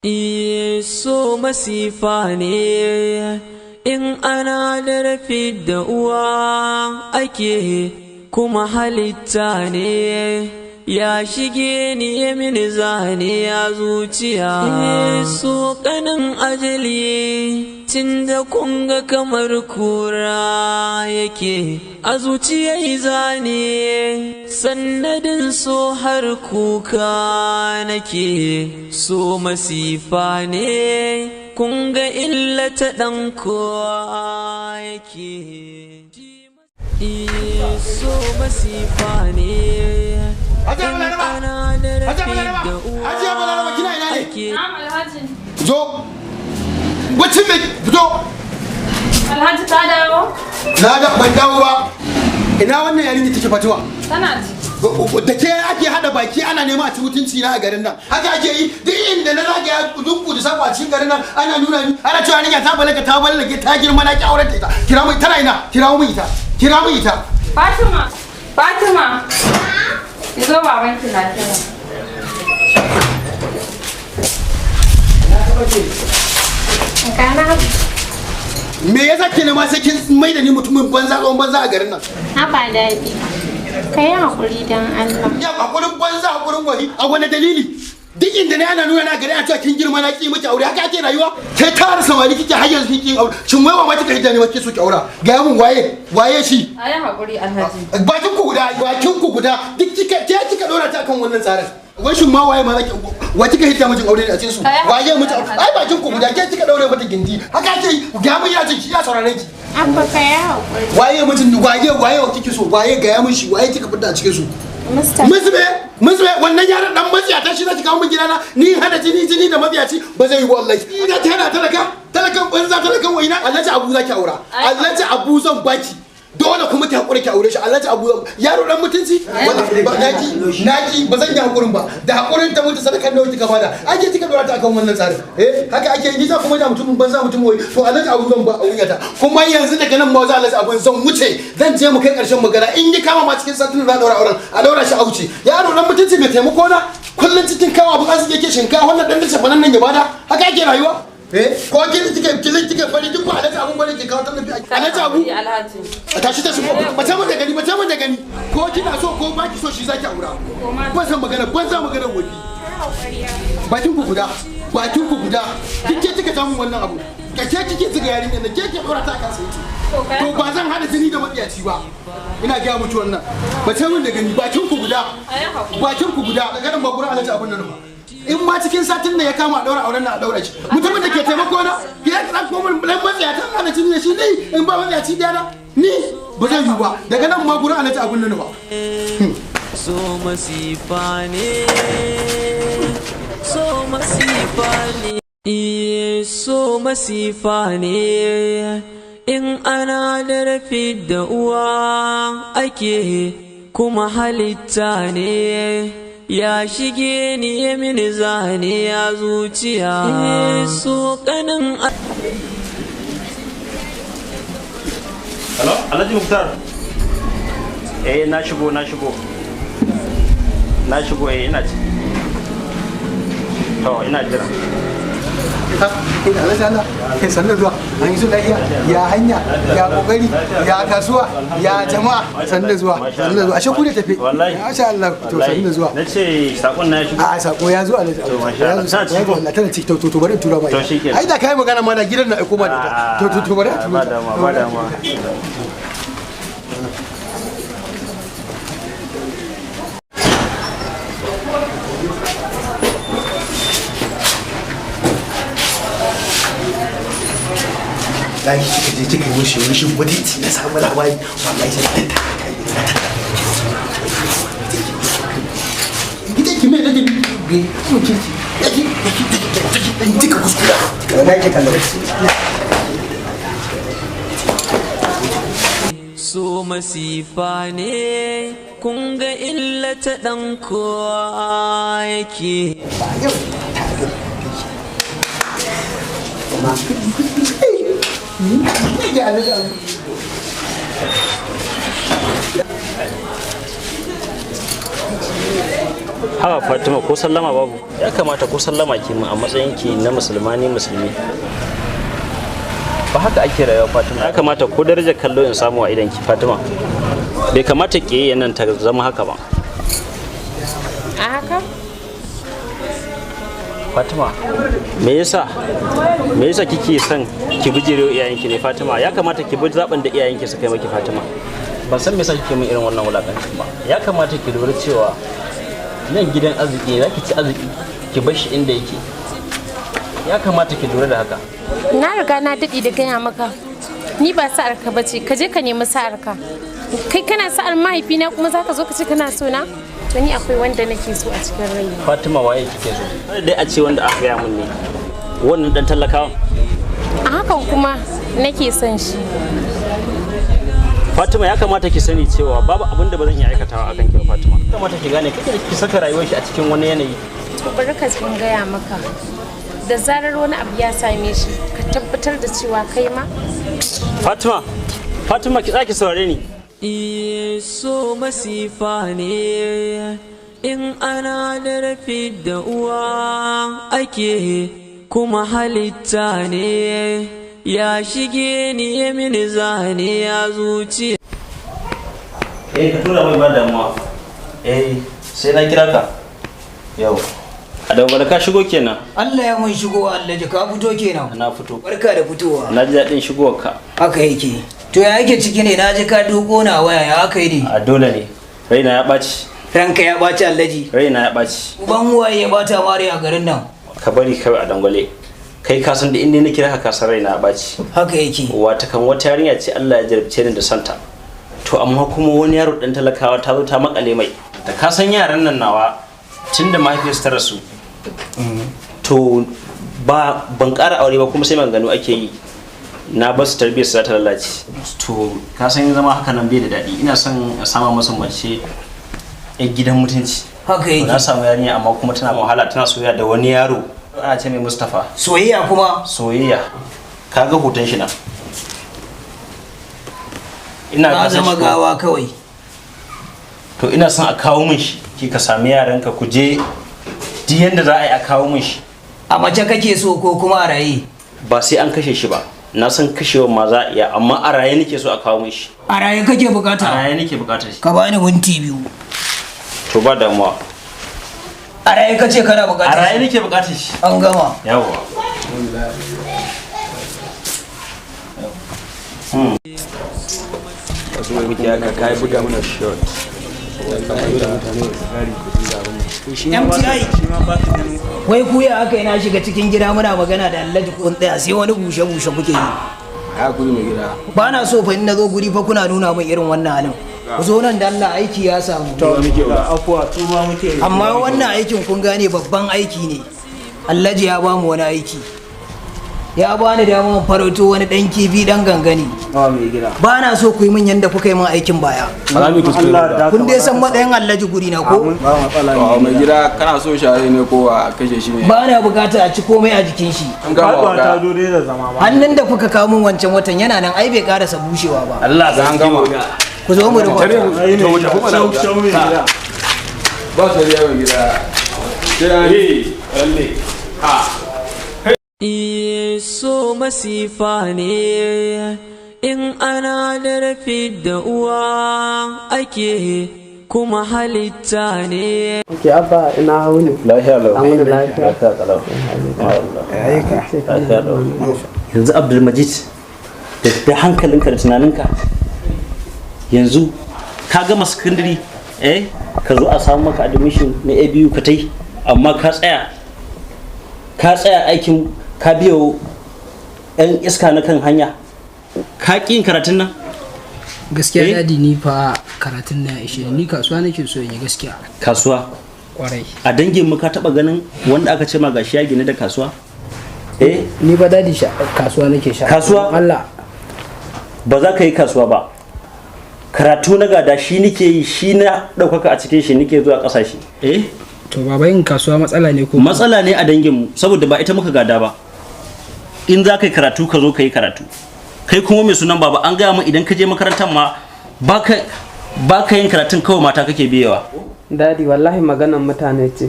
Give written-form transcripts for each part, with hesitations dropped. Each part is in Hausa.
So masifa ne in ana da rafi da uwa ake, kuma halitta ne ya shige ni ya mini zane ya zuciya. So kanin ajali, tun da kun ga kamar kura yake a zuciya zane, sannadin so har kuka nake. So masifa ne, kun ga illata ɗan kowa yake. So masifa ne. Hajiya Balaraba! Ana da Hajiya rafi Balaraba! da uwa Hajiya Balaraba, kina ina ne? ake. Na'am, Alhaji. Zo. Bacin mai fito. Alhaji, ka dawo? Na da ban dawo ba. Ina wannan yarinya take, Fatima? Tana ciki. Da ke ake hada baki ana nema a ci mutunci na a garin nan. Haka ake yi, duk inda na zagaya lungu da sako a cikin garin nan ana nuna ni, ana cewa yarinya ta balaga, ta ballage, ta girma, na ki auren ta ita. Kira mu, tana ina? Kira mu ita. Kira mu ita. Fatima! Fatima! Ki zo, babanki na kira. Kana. Me yasa ke nema sai kin mai da ni mutumin banza, tsohon banza a garin nan? Haba daɗi. Ka yi haƙuri don Allah. Ya hakurin banza, hakurin wahi, a wani dalili? Duk inda na ana nuna na gari ana cewa kin girma, na ki miki aure. Haka ake rayuwa? Kai tara samari kike, har yanzu kin aure. Shin wai wa ma kika hidda ne wake so ki aura? Ga mun waye, waye shi? A yi haƙuri, Alhaji. Bakin ku guda, bakin ku guda. Duk kika ke kika dora ta akan wannan tsarin. Wai shin ma waye ma zaki, wa kika hidda mijin aure ne a cikin su? Ai, waye mijin aure? Ai bakin ku guda, ke kika daure mata gindi. Haka ake yi? Ga mun, ya jin ki, ya saurare ki. Abba, ka yi haƙuri. Waye mijin, waye, waye wa kike so? Waye? Ga ya mun shi, waye kika fidda a cikin su? Mustapha. Muzbe, muzbe, wannan yaron dan matsiyata shi zaki kawo min gidana? Ni hada jini jini da matsiyaci ba zai yi ba wallahi. Ina ta yana talaka, talakan banza, talakan waina. Alhaji Abu zaki aura. Alhaji Abu zan baki. Dole kuma ki hakuri ki aure shi. Alhaji Abu zan, yaro dan mutunci. Wallahi ba naki, naki ba zan yi hakurin ba. Da hakurin ta mutu, sadakan nawa kika bada? Ake kika dora ta akan wannan tsarin. Eh, haka ake yi, ni za kuma da mutumin banza, mutumin wai. To Alhaji Abu zan ba auriyata. Kuma yanzu daga nan ma za Alhaji Abu zan wuce. Zan je mu kai karshen magana, in yi kama ma cikin satin za a daura auren. A daura shi a wuce. Yaro dan mutunci mai taimako na kullun cikin kawo abin arziki yake shinkafa, wannan dan dace nan ya bada. Haka ake rayuwa? Eh, ko kin kike kin kike fari duk ba Alhaji Abu bane ke kawo tallafi. Alhaji Abu. Alhaji. Tashi, tashi, bace mun da gani, bace mun da gani. Ko kina so ko ba ki so, shi zaki aura. Ban san magana ban za magana wofi. Bakin ku guda, bakin ku guda. Kike kika samu wannan abu. Ke kike ziga yarinyar nan, ke ke dora ta kan sai. To ba zan hada jini da matsiyaci ba. Ina gaya muku wannan. Bace mun da gani, bakin ku guda. Bakin ku guda, daga nan ba gurin Alhaji Abun nan ba. In ma cikin satin nan ya kama a daura auren nan, a daura shi. Mutumin da ke taimako na, ke ya kira ko mun dan matsiyata hada jini da shi, ni in ba matsiyaci da na ni ba zai yiwu ba. Daga nan ma gurin Alhaji Abun nan ba. So masifa ne, so masifa ne, so masifa ne in ana da rafi da uwa ake, kuma halitta ne ya shige ni ya mini zane ya zuciya. So kanin Hello, Alhaji Muktar. Eh, na shigo, na shigo. Na shigo, eh, ina ci. To, ina jira. Alhaji Allah, kai sannu zuwa, an yi su lafiya, ya hanya, ya kokari, ya kasuwa, ya jama'a, sannu zuwa, sannu zuwa, ashe ku da tafi. Wallahi. Masha Allah, to sannu zuwa. Na ce sakon na ya shigo. A sako ya zo, Alhaji. To, masha Ya Allah. zo, Tana sako ya ciki zo, ko? Allah, tana ciki. To, to bari in tura ma To, ita. shikenan. Ai da kai magana ma da gidan na aiko ma da ita. To, bari a turo Ba ta. dama, ba dama. Wallahi kika je kika yi mishi rashin mutunci, na samu labari, wallahi sai ta gidan ki mai ladabi bai mutunci yake yake yake kika kuskura. Wallahi ki kallon. So masifa ne, kun ga illata ɗan kowa yake. Ya Alhaji Abu. Hawa Fatima, ko sallama babu. Ya kamata ko sallama ki min a matsayin ki na musulma, ni musulmi. Ba haka ake rayuwa, Fatima. Ya kamata ko darajar kallo in samu a idan ki, Fatima. Bai kamata ki nan ta zama haka ba. A haka? Fatima, me yasa kike son ki bijire iyayenki ne, Fatima? Ya kamata ki bi zaɓin da iyayenki suka yi maki, Fatima. Ban san me yasa kike min irin wannan wulakancin ba. Ya kamata ki lura cewa nan gidan arziki ne, zaki ci arziki ki bar shi inda yake. Ya kamata ki lura da haka. Na riga na daɗe da gaya maka. Ni ba sa'ar ka bace, ka je ka nemi sa'ar ka. Kai kana sa'ar mahaifina kuma zaka zo ka ce kana so na? To ni akwai wanda nake so a cikin raina. Fatima, waye kike so? Kada dai a ce wanda aka gaya min ne. Wannan dan talakawan. A hakan kuma nake son shi. Fatima, ya kamata ki sani cewa babu abin da ba zan iya aikatawa akan ki ba, Fatima. Ya kamata ki gane kake ki saka rayuwar shi a cikin wani yanayi. To bari ka ji in gaya maka. Da zarar wani abu ya same shi, ka tabbatar da cewa kai ma Fatima, Fatima, ki tsaki saurare ni. Iye, so masifa ne, in ana da rafi da uwa ake, kuma halitta ne ya shige ni ya mini zane ya zuci. Eh, ka tura mai, ba damuwa. Eh, sai na kira ka. Yau. A da ka shigo kenan. Allah ya mun shigo, Allah ka fito kenan. Na fito. Barka da fitowa. Na ji daɗin shigowar ka. Haka yake. To ya yake ciki ne? Na ji ka duko na waya, ya aka yi ne? A dole ne. Raina ya ɓaci. Ranka ya ɓaci, Alhaji? Raina ya ɓaci. Uban waye ya bata mare a garin nan? Ka bari kawai a dangwale. Kai ka san da inda na kira ka, ka san raina ya ɓaci. Haka yake. Wata kan wata yarinya ce Allah ya jarabce ni da santa. To amma kuma wani yaro dan talakawa ta zo ta makale mai. Da ka san yaran nan nawa, tunda mahaifiyarsu ta rasu, to ba ban ƙara aure ba, kuma sai maganganu ake yi na ba su tarbiyyar su za ta lalace. To ka san zama haka nan bai da daɗi. Ina son a sama masa mace yan gidan mutunci. Haka yake. Na samu yarinya, amma kuma tana wahala, tana soyayya da wani yaro ana ce mai Mustapha. Soyayya kuma? Soyayya. Ka ga hoton shi nan. Ina Ka ka san zama shi ko? gawa kawai. To ina son a kawo min shi, ki ka sami yaranka ku je duk yanda za a yi a kawo min shi. A mace kake so ko kuma a raye? Ba sai an kashe shi ba. Na san kashewa ma za a iya, amma a raye nake so a kawo min shi. A raye kake A bukata? raye nake bukatar shi. Ka bani minti 2. To ba damuwa. A raye kace kana bukata? A raye nake bukatar shi. An gama. Yawwa. Wasu wai muke haka kai buga mana shot. MTI, wai ku ya aka yi na shiga cikin gida muna magana da Alhaji kun tsaya sai wani bushe bushe kuke yi? Hakuri, mai gida. Ba na so fa in na zo guri fa kuna nuna min irin wannan halin. Ku zo nan da Allah, aiki ya samu. Afuwa, tuba muke. Amma wannan aikin, kun gane, babban aiki ne. Alhaji ya bamu wani aiki, ya bani damar farauto wani dan kifi dan gangani. Awa, mai gida. Ba na so ku yi min yanda kuka yi min aikin baya. Ba za mu yi kuskure ba. Kun dai san matsayin Alhaji guri na ko? Ba matsala. Oh, mai gida, kana so share ne ko a kashe shi ne? Ba na bukata a ci komai a jikin shi. An gama. Faduwa ta Oga. zo dai da zama ba. Hannun da kuka kawo min wancan watan yana nan, ai bai karasa bushewa ba. Allah. An gama. Ku zo mu rubuta. To mu tafi mana, oga. Shau, mai gida. Ba sariya, mai gida. Sai an yi lalle. Iye, so masifa ne, in ana da rafi da uwa ake, kuma halitta ne. Ok, Abba, ina wuni? Lafiya lau. An wuni lafiya? Lafiya kalau. Lafiya lau. Yanzu Abdulmajid, da hankalinka da tunaninka, yanzu ka gama secondary, eh, ka zo a samu maka admission na ABU ka tai, amma ka tsaya aikin ka biyo yan iska na kan hanya, ka ƙi yin karatun nan. Gaskiya Eh? Daddy, ni fa karatun na ya ishe ni, ni kasuwa nake so in yi gaskiya. Kasuwa? Kwarai. A dangin mu ka taba ganin wanda aka ce ma gashi ya gina da kasuwa, eh? Ni ba Daddy, kasuwa nake sha. Kasuwa? Allah. Ba za ka yi kasuwa ba. Karatu na gada, shi nike yi, shi na ɗaukaka a cikin shi nike zuwa ƙasashe, eh. To baba, yin kasuwa matsala ne ko? Matsala ne a danginmu, saboda ba ita muka gada ba. In za ka yi karatu, ka zo ka yi karatu. Kai kuma mai sunan baba, an gaya min idan ka je makarantar ma baka baka yin karatun, kawai mata kake biyewa. Dadi, wallahi maganan mutane ce.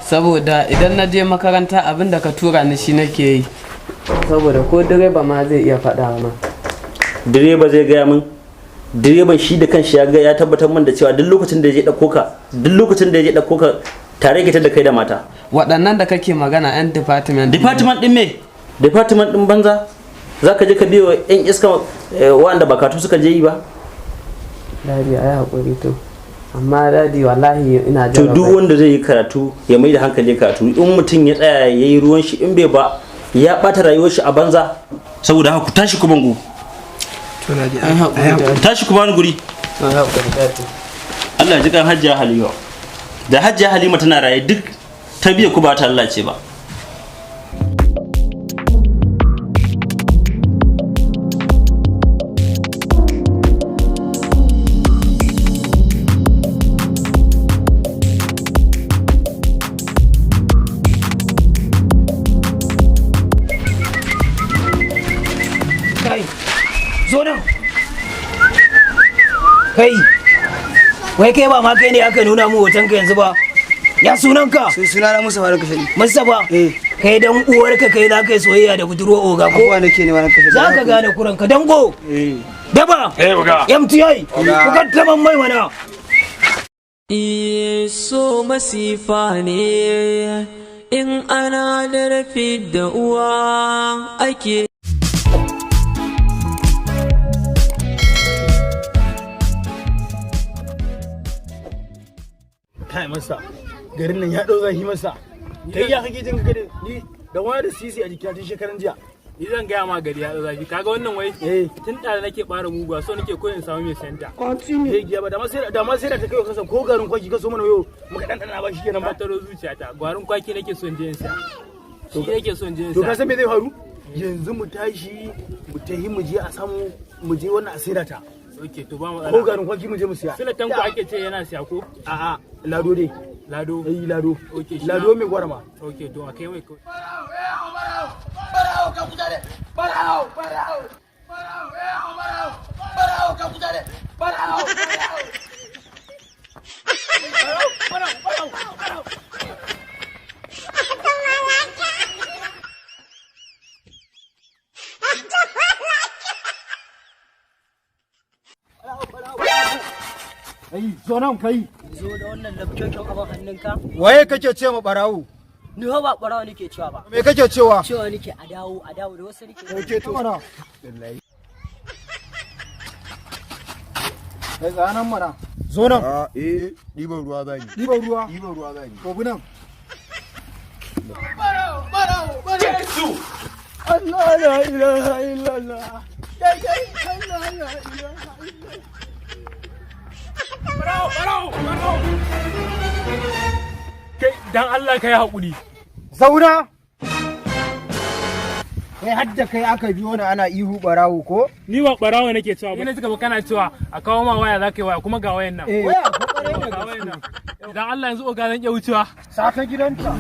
Saboda idan na je makaranta, abin da ka tura ni shi nake yi. Saboda ko direba ma zai iya faɗa ma. Direba zai gaya min? Direban shi da kanshi ya ga ya tabbatar min da cewa duk lokacin da ya je ɗauko ka, duk lokacin da ya je ɗauko ka, tare ke da kai da mata. Waɗannan da kake magana 'yan department. Department din me? Department din banza? Za ka je ka biyo yan iska waɗanda ba katu suka je yi ba. Dadi, ai haƙuri to. Amma dadi, wallahi ina To, jarraba. duk wanda zai yi karatu ya mai da hankali karatu. In mutum ya tsaya ya yi ruwan shi, in bai ba ya ɓata rayuwar shi a banza. Saboda haka ku tashi ku bangu. To dadi, Ai haƙuri dadi. Ku tashi ku bani guri. Ai haƙuri dadi. Allah ya ji kan Hajjiya Halima. Da Hajjiya Halima tana raye, duk tarbiyyar ku ba ta lalace ba. Kai, zo nan. Kai, wai kai ba ma kai ne aka nuna mu hoton ka yanzu ba? Ya sunan ka? Suna na Musa Faruk Kashari. Mustapha? Kai dan uwarka, kai za ka yi soyayya da budurwa oga ko? Abuwa nake ne wannan Kashari. Za ka gane kuranka dango. Daba. Eh, oga. MTI. Ku kaddaman mai mana. Iye, so masifa ne, in ana da rafi da uwa ake. Kai masa, garin nan ya ɗau zafi masa. Kai ya kake jin gari ni da wani da sisi a jikina tun shekaran jiya. Ni zan gaya ma, gari ya ɗau zafi. Kaga wannan wai? Tun ɗara nake ɓara muguwa, so nake koyin samu mai senta. Continue. Giya ba da ma sai da ta kai kansa ko garin kwaki ka so mana yau muka dan dana ba shi kenan ba. Ba. Taro zuciyata, gwarin kwaki nake son je in siya. Shi nake son je in To, siya. ka san me zai faru? Yanzu mu tashi mu tahi mu je a samu mu je wannan a saida ta. Okay, to ba matsala. Ko garin kwaki mu je mu siya. Sule Tanko ake ce yana siya ko? A'a, Lado dai. Lado. Eh, Lado. Okay, shi Lado mai gwarama. Okay, to a kai mai kawai. Barawo ka kuta de! Barawo! Barawo! Barawo! Barawo! Barawo ka kuta de! Barawo! Barawo! Barawo! Barawo! Barawo! Kai, zo nan kai. Zo da wannan lafcokin abin hannunka. Waye kake ce ma barawo? Ni fa ba ɓarawo nake cewa ba. Me kake cewa? Cewa nake a dawo, a dawo da wasu nake. Oke, to mana. Kai, tsanan mana. Zo nan. A eh, ɗiban ruwa zani. Ɗiban ruwa. Ɗiban ruwa zani. Ko nan. Barawo! Barawo! Yesu! Allah la ilaha illallah. Kai kai, Allah la ilaha illallah. Barawo, barawo, barawo. Kai, dan Allah kai haƙuri. Zauna. Kai, hadda kai aka biyo ni ana ihu barawo ko? Ni ba barawo nake cewa ba. Ina suka kana cewa a kawo ma waya, za ka yi waya, kuma ga wayan nan. Eh, waya ko kwarai da Ga wayan nan. Dan Allah yanzu oga zan iya wucewa. Sata gidanta.